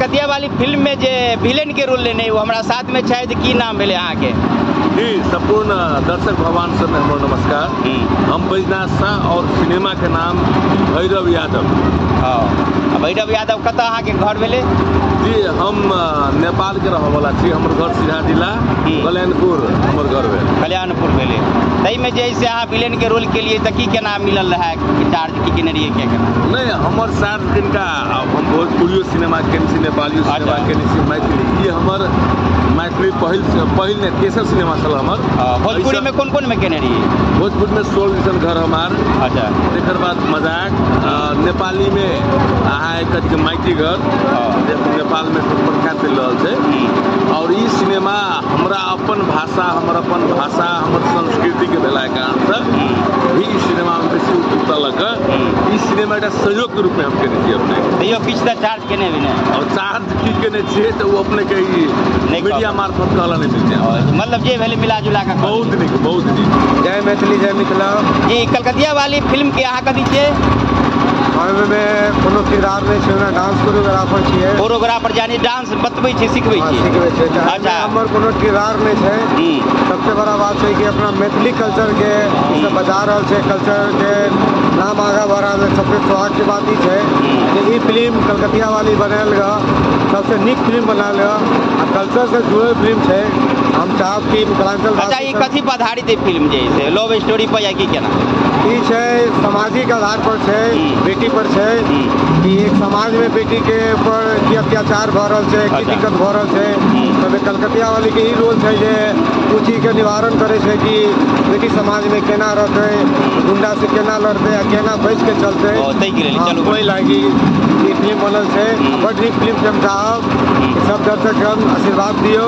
कलकतिया वाली फिल्म में जे विलेन के रोल लेने वो हमरा साथ में छथि, की नाम भेलै अहाँके? जी, संपूर्ण दर्शक भगवान सब हमर नमस्कार। हम बैजनाथ शाह और सिनेमा के नाम भैरव यादव। हाँ, भैरव यादव कतऽ अहाँके घर भेलै? जी, हम नेपाल के रहऽ वाला छी। हमर घर सिरहा जिला कल्याणपुर हमर घर भेल। कल्याणपुर भेलै। ताहिमे जे से अहाँ विलेन के रोल केलियै तऽ की केना मिलल रहै चार्ज, की केने रहियै, क्या केना? नहीं, हमर चार्ज किनका, हम भोजपुरियो सिनेमा केने छी, नेपालियो सिनेमा केने छी, मैथिली। ई हमर मैथिली पहिल पहिल नहि तेसर सिनेमा छल हमर। भोजपुरी में कोन कोन में केने रहियै? भोजपुरी में 16 दिसन घर हमार। अच्छा। तकर बाद मजाक। नेपाली में अहाँ कथी माइती घर, नेपाल में प्रख्यात चलि रहल छै। और ई सिनेमा हमरा अपन भाषा, हमर अपन भाषा, हमर संस्कृति के भेला कारणसँ भी ई सिनेमा में बेसी उत्सुकता लऽ कऽ ई सिनेमा एकटा सहयोग के रूप में हम केने छियै अपने। तैयो किछु तऽ चार्ज केने भी नहि? और चार्ज की केने छियै तऽ ओ अपने के ई मीडिया मार्फत कहला नहि मिलतै। मतलब जे भेलै मिला जुला कऽ। बहुत नीक, बहुत नीक। जय मैथिली, जय मिथिला। जी, कलकतिया वाली फिल्म के अहाँ कथी छियै? ओहिमे कोनो किरदार नहि छै, ओना डांस कोरियोग्राफर छियै। कोरियोग्राफर यानी डांस बतबै छै, सिखबै छै? सिखबै छै। अच्छा। हमर कोनो किरदार नहि छै। सबसे बड़ा बात छै कि अपना मैथिली कल्चर के सब बचा रहल छै, कल्चर के नाम आगाँ बढ़ा रहल छै। सबसे सौभाग्य के बात ई छै कि ई फिल्म कलकतिया वाली बनायल गऽ सबसे नीक फिल्म बनायल गऽ आ कल्चर से जुड़ल फिल्म छै। हम चाहब कि मिथिलांचल। अच्छा, ई कथी पर आधारित है फिल्म जे से लव स्टोरी पर या की केना? ई छै सामाजिक आधार पर छै, बेटी पर छै कि एक समाज में बेटी के ऊपर की अत्याचार भऽ रहल छै, की दिक्कत भऽ रहल छै। तब कलकतिया वाली के ई रोल छै जे ओ चीज के निवारण करै छै कि बेटी समाज में केना रहतै, गुंडा से केना लड़तै आ केना बचि के चलतै। चलू, ओहि लागी ई फिल्म बनल छै। बड नीक फिल्म छै। हम चाहब कि सब दर्शकगण आशीर्वाद दियौ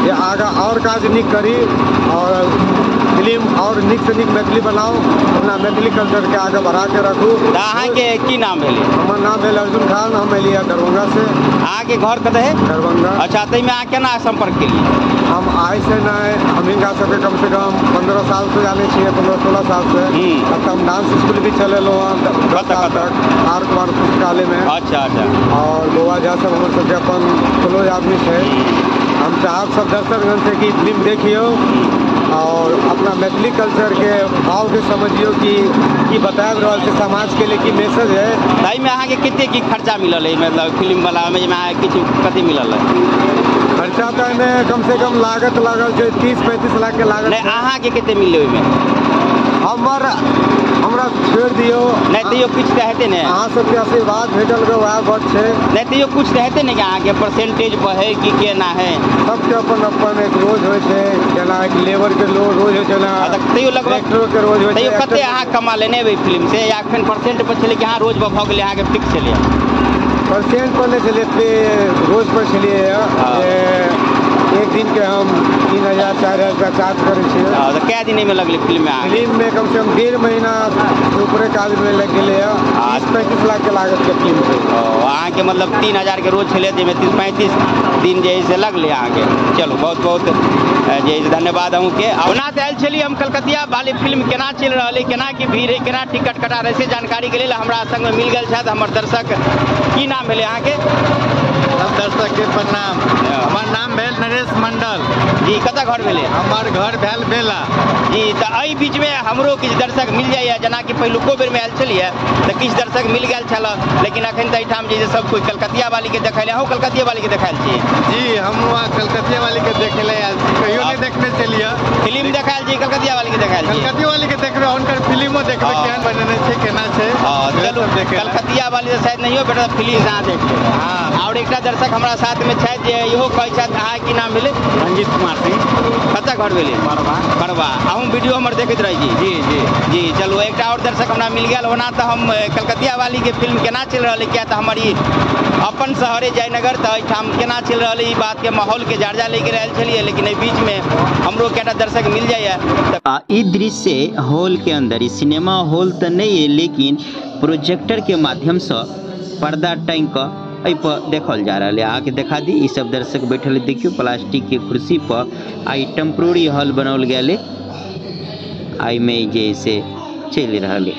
जे आगाँ और काज नीक करी और फिल्म और नीक से नीक मैथिली बनाउ, अपना मैथिली कल्चर के आगे बढ़ा के रखू। तऽ अहाँके की नाम भेलै? हमर नाम भेल अर्जुन खान। हम एलियै दरभंगा से। अहाँके घर कतऽ है? दरभंगा। अच्छा, ताहिमे अहाँ केना संपर्क केलियै? हम आइ से नहि, हम हिनका सबके कम से कम 15 साल से जानै छियै, 15-16 साल से। तब हम डांस स्कूल भी चलेलहुँ हँ 10 साल तक, आर कुमार पुस्तकालय में। अच्छा अच्छा। और गोवा झा सब हमर सबके अपन क्लोज आदमी छै। हम चाहब सब दर्शकगण से कि फिल्म देखियौ और अपना मैथिली कल्चर के भाव के समझियौ कि की बताबि रहल छै समाज के लिए, की मैसेज है। ताहिमे अहाँके कते की खर्चा मिलल है? मतलब फिल्म वाला में अहाँके किछु कथी मिलल है? खर्चा तऽ एहिमे कम से कम लागत लागल छै 30-35 लाख के लागत। नहि, अहाँके कते मिललै ओहिमे? हमरा छोड़ि दियौ। नहि, तैयो किछु तऽ हेतै ने? अहाँ सबके आशीर्वाद भेटल गऽ वएह बड़ छै। नहि, तैयो किछु तऽ हेतै ने कि अहाँके परसेंटेज पर है कि केना है? सबके अपन अपन एक रोज होइ छै, जेना एक लेबर के रोज होइ छै ना, तैयो लगभग एक्टरो के रोज होइ छै। तैयो कते अहाँ कमा लेने हेबै फिल्म से, या एखन परसेंट पर छलै कि अहाँ रोज पर भऽ गेलै, अहाँके फिक्स छलै? परसेंट पर नहि छलै, रोज पर छलियै। एक दिन के हम 3000-4000 रुपया चार्ज करै छियै। तऽ कए दिन एहिमे लगलै फिल्म में? फिल्म में कम से कम 1.5 महीना ऊपरे काज में लागि गेलै। 30-35 लाख के लागत के फिल्म छै। अहाँके मतलब 3000 के रोज छलै, जाहिमे 30-35 दिन जे है से लगलै अहाँके। चलू, बहुत बहुत जे है धन्यवाद अहूँके। ओना तऽ आयल छलियै हम कलकतिया वाली फिल्म केना चलि रहल है, केना की भीड़ है, केना टिकट कटा रहल से जानकारी के लेल हमरा संगमे मिल गेल छथि हमर दर्शक। की नाम भेलै अहाँके? सब दर्शक के प्रणाम। हमर नाम भेल नरेश मंडल। जी, कतऽ घर भेलै? हमर घर भेल बेला। जी, तऽ एहि बीचमे हमरो किछु दर्शक मिल जाइए, जेनाकि पहिलुको बेरमे आयल छलियै तऽ किछु दर्शक मिल गेल छल, लेकिन अखन तऽ एहिठाम जे सब कोइ कलकतिया वाली के देखै लए। अहूँ कलकतिया वाली के देखायल छी? जी, हम वहाँ कलकतिया वाली के देखे लए आयल छी, कहियो नहि देखने छलियै। फिल्म देखायल छी, कलकतिया वाली के देखायल छी? कलकतिया वाली के देखबै, हुनकर फिल्मो देखबै, केहन बनेने छै, केना छै। चलू, कलकतिया वाली तऽ शायद नहियो भेटत, फिल्म अहाँ देख लेब। हाँ। और एकटा दर्शक हमरा साथ में छथि जे इहो कहै छथि। अहाँ की नाम भेलै? रंजीत कुमार सिंह। कतऽ घर भेलै? बरवा। बरवा। अहूँ वीडियो हमर देखैत रहै छी? जी जी जी। चलू, एकटा और दर्शक हमरा मिल गेल। ओना तऽ हम कलकतिया वाली के फिल्म केना चलि रहल है, किया तऽ हमर ई अपन शहरे जयनगर, तऽ एहिठाम केना चलि रहल है ई बात के माहौल के जायजा लैके रहल छलियै, लेकिन एहि बीच में हमरो कएटा दर्शक मिल जाइए। ई दृश्य हॉल के अंदर, ई सिनेमा हॉल तऽ नहि है, लेकिन प्रोजेक्टर के माध्यम से पर्दा टाँगि कऽ एहि पर देखल जा रहल है। अहाँके देखा दी, ई सब दर्शक बैठल है, देखियौ प्लास्टिक के कुर्सी पर। आ ई टेम्प्रोरी हॉल बनाओल गेल है, एहिमे जे से चलि रहल है।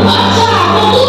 अच्छा।